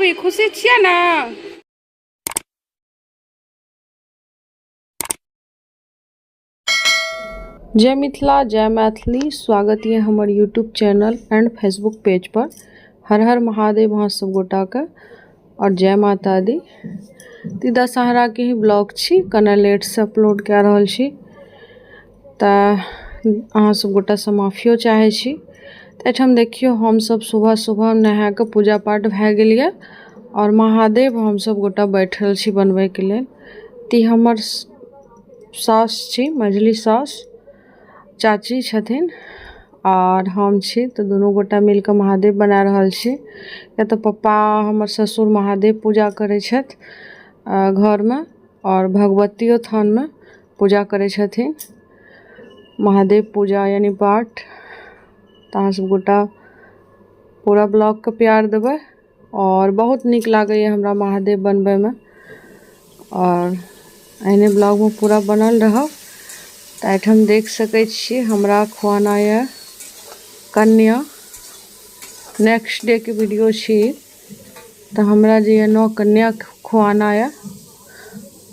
देवी, खुशी छियै ने? जय मिथिला, जय मैथिली। स्वागत ये हमर YouTube channel and Facebook page पर। हर हर महादेव अहाँ सब गोटाके और जय माता दी। तऽ दशहराके ही ब्लॉग छी, कने लेटसँ अपलोड कए रहल छी, तऽ अहाँ सब गोटासँ माफियो चाहै छी। तऽ एहिठाम देखियौ, हमसब सुबह सुबह नहा कऽ पूजा पाठ भए गेल यऽ आओर महादेव हमसब गोटा बैठल छी बनबैके लेल। तऽ ई हमर साउस छी, मझली साउस चाची छथिन आओर हम छी, तऽ दुनू गोटा मिलकऽ महादेव बना रहल छी, किया तऽ पप्पा हमर ससुर महादेव पूजा करै छथि घरमे आओर भगवतियो थानमे पूजा करै छथिन, महादेव पूजा यानि पाठ। तऽ अहाँ सब गोटा पूरा ब्लॉगके प्यार देबै आओर बहुत नीक लागैए हमरा महादेव बनबैमे आओर एहने ब्लॉगमे पूरा बनल रहब। तऽ एहिठाम देख सकै छियै, हमरा खुआना यऽ कन्या। नेक्स्ट डे के वीडियो छी। तऽ हमरा जे यऽ नौ कन्या खुआना यऽ,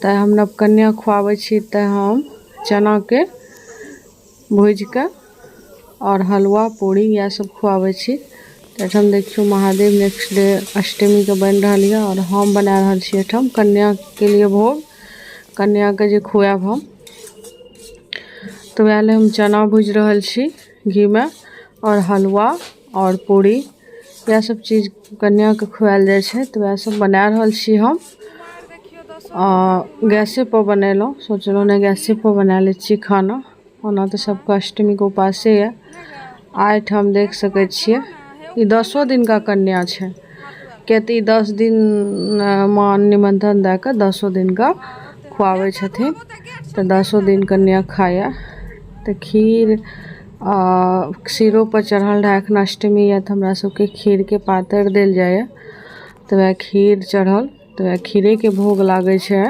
तऽ हम नव कन्या खुआबै छी। तऽ हम चनाके भुजिके आओर हलुआ पूरी इएह सब खुआबै छी। तऽ एहिठाम देखियौ, महादेव नेक्स्ट डे अष्टमीके बनि रहल यऽ आओर हम बना रहल छी एहिठाम कन्याके लिए भोग, कन्याके जे खुआएब हम। तऽ वएह लए हम चना भुजि रहल छी घीमे आओर हलुआ आओर पूरी, इएह सब चीज कन्याके खुआएल जाइ छै। तऽ वएह सब बना रहल छी हम। गैसेपर बनेलहुँ, सोचलहुँ नहि, गैसेपर बना लै छी खाना। ओना तऽ सबके अष्टमीके उपासे यऽ। आ एहिठाम देख सकै छियै, ई 10 दिनका कन्या छै, किया तऽ ई 10 दिन माँ निमन्त्रण दए कऽ 10 दिनका खुआबै छथिन। तऽ 10 दिन कन्या खाइए। तऽ खीर आ सिरोपर चढ़ल रहए। एखन अष्टमी यऽ तऽ हमरा सबके खीरके पातरि देल जाइए। तऽ वएह खीर चढ़ल, तऽ वएह खीरेके भोग लागै छै।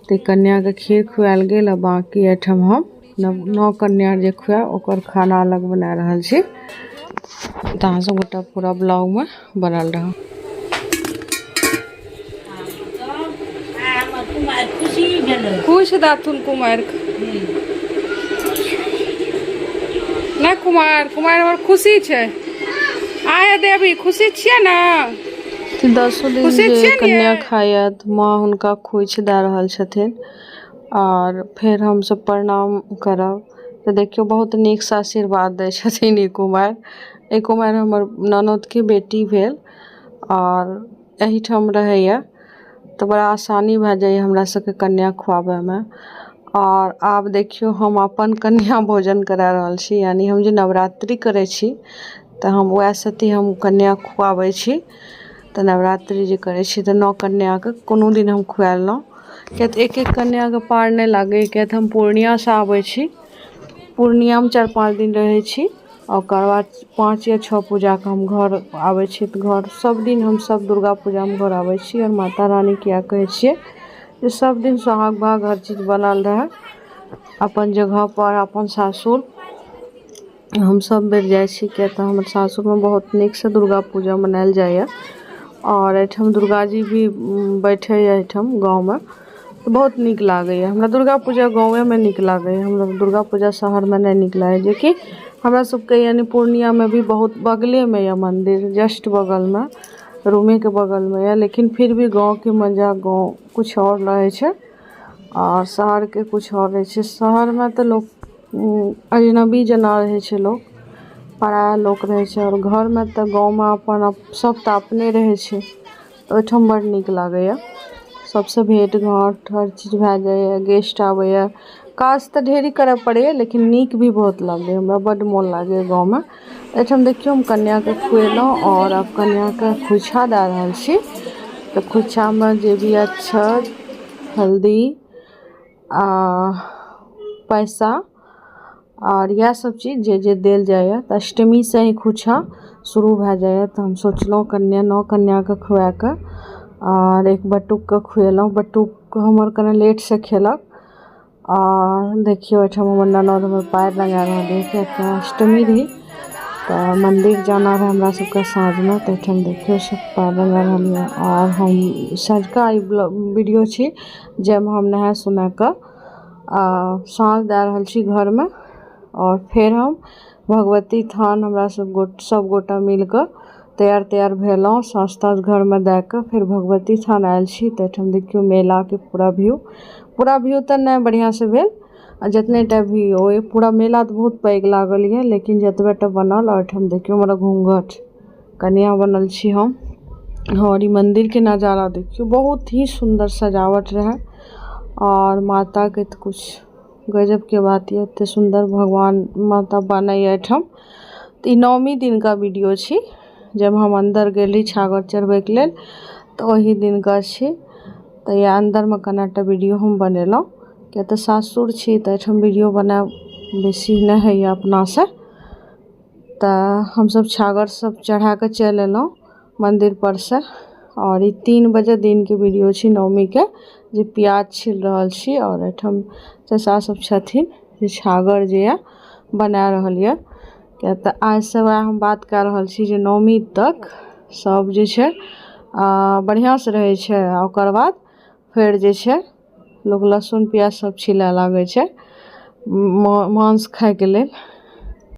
तऽ कन्याके खीर खुआएल गेल आ बाँकी एहिठाम हम नव कन्या जे खुआएब, ओकर खाना अलग बना रहल छी। तऽ अहाँ सब गोटा पूरा ब्लॉगमे बनल रहू। खुश दाथुन कुमारि नहि? कुमार, कुमार हमर खुशी छै। आए देवी, खुशी छियै ने? 10 दिन जे कन्या खाइए तऽ माँ हुनका खोइछ दए रहल छथिन आओर फेर हमसब प्रणाम करब। तऽ देखियौ, बहुत नीकसँ आशीर्वाद दै छथिन ई कुमारि। ई कुमारि हमर ननदके बेटी भेल आओर एहिठाम रहैए। तऽ बड़ा आसानी भए जाइए हमरा सबके कन्या खुआबैमे। आओर आब देखियौ, हम अपन कन्या भोजन करा रहल छी, यानि हम जे नवरात्रि करै छी, तऽ हम वएह सती हम कन्या खुआबै छी। तऽ नवरात्रि जे करै छी, तऽ नओ कन्याके कोनो दिन हम खुआ लेलहुँ, किएक तऽ एक एक कन्याके पार नहि लागैए, किएक तऽ हम पूर्णियासँ आबै छी। पूर्णियामे 4-5 दिन रहै छी, ओकर बाद 5 या 6 पूजाके हम घर आबै छी। तऽ घर सब दिन हम सब दुर्गा पूजामे घर आबै छी आओर माता रानीके इएह कहै छियै जे सब दिन सोहाग भाग हर चीज बनल रहै अपन जगहपर। अपन सासुर हम सब बेर जाइ छी, किएक तऽ हमर सासुरमे बहुत नीकसँ दुर्गा पूजा मनायल जाइए आओर एहिठाम दुर्गाजी भी बैठैए एहिठाम गाँवमे, तऽ बहुत नीक लागैए हमरा। दुर्गा पूजा गाँवेमे नीक लागैए हमरा, दुर्गा पूजा शहरमे नहि नीक लागैए, जेकि हमरा सबके यानि पूर्णियामे भी बहुत बगलेमे यऽ मन्दिर, जस्ट बगलमे, रूमेके बगलमे यऽ, लेकिन फिर भी गाँवके मजा गाँव किछु आओर रहै छै आओर शहरके किछु आओर रहै छै। शहरमे तऽ लोक अजनबी जेना रहै छै, लोक पराया लोक रहै छै, आओर घरमे तऽ गाँवमे अपन सब तऽ अपने रहै छै। तऽ ओहिठाम बड़ नीक लागैए, सबसँ भेँट घाँट हर चीज भए जाइए, गेस्ट आबैए, काज तऽ ढेरी करऽ पड़ैए, लेकिन नीक भी बहुत लागैए। हमरा बड्ड मोन लागैए गाँवमे। एहिठाम देखियौ, हम कन्याके खुएलहुँ आओर आब कन्याके खोइछा दए रहल छी। तऽ खोइछामे जे भी अक्षत, हल्दी आ पैसा आओर इएह सब चीज जे जे देल जाइए। तऽ अष्टमीसँ ही खोइछा शुरू भए जाइए। तऽ हम सोचलहुँ कन्या, नओ कन्याके खुआकऽ आओर एक बटुकके खुएलहुँ। बटुक हमर कनि लेटसँ खेलक। आओर देखियौ, एहिठाम हमर ननद हमर पाएर रङ्गा रहल यऽ, किएक तऽ अष्टमी रही। तऽ मन्दिर जाना रहै हमरा सबके साँझमे, तऽ एहिठाम देखियौ सब पैदल जा रहल यऽ। आओर हम सँझुका ई वीडियो छी जाहिमे हम नहा सुना कऽ साँझ दए रहल छी घरमे। आओर फेर हम भगवती थान हमरा सब गोटा मिलकऽ तैयार तैयार भेलहुँ, साँझ ताँझ घरमे दए कऽ फेर भगवती थान आयल छी। तऽ एहिठाम देखियौ मेलाके पूरा व्यू, पूरा व्यू तऽ नहि बढ़िआँसँ भेल, आ जितने टा भी ओ पूरा मेला तऽ बहुत पैघ लागल यऽ, लेकिन जतबे टा बनल। आओर एहिठाम देखियौ हमरा घूँघट कनिया बनल छी हम। आओर ई मन्दिरके नजारा देखियौ, बहुत ही सुन्दर सजावट रहै। आओर माताके तऽ किछु गजबके बात यऽ, एते सुन्दर भगवान माता बनैए एहिठाम। तऽ ई नवमी दिनका वीडियो छी, जब हम अन्दर गेली छागर चढ़बैके लेल, तऽ ओहि दिनका छी। तऽ इएह अन्दरमे कनेटा वीडियो हम बनेलहुँ, किया तऽ सासुर छी तऽ एहिठाम वीडियो बनायब बेसी नहि होइए अपनासँ। तऽ हमसभ छागर सब चढ़ा कऽ चलि एलहुँ मन्दिर परसँ। आओर ई 3 बजे दिनके वीडियो छी नवमीके, जे प्याज छील रहल छी। आओर एहिठाम चचा सब छथिन जे छागर जे यऽ बना रहल यऽ, किया तऽ आइसँ वएह हम बात कए रहल छी जे नवमी तक सब जे छै बढ़िआँसँ रहै छै, आ ओकर बाद फेर जे छै लोक लहसुन प्याज सब छिलए लागै छै मांस खाइके लेल।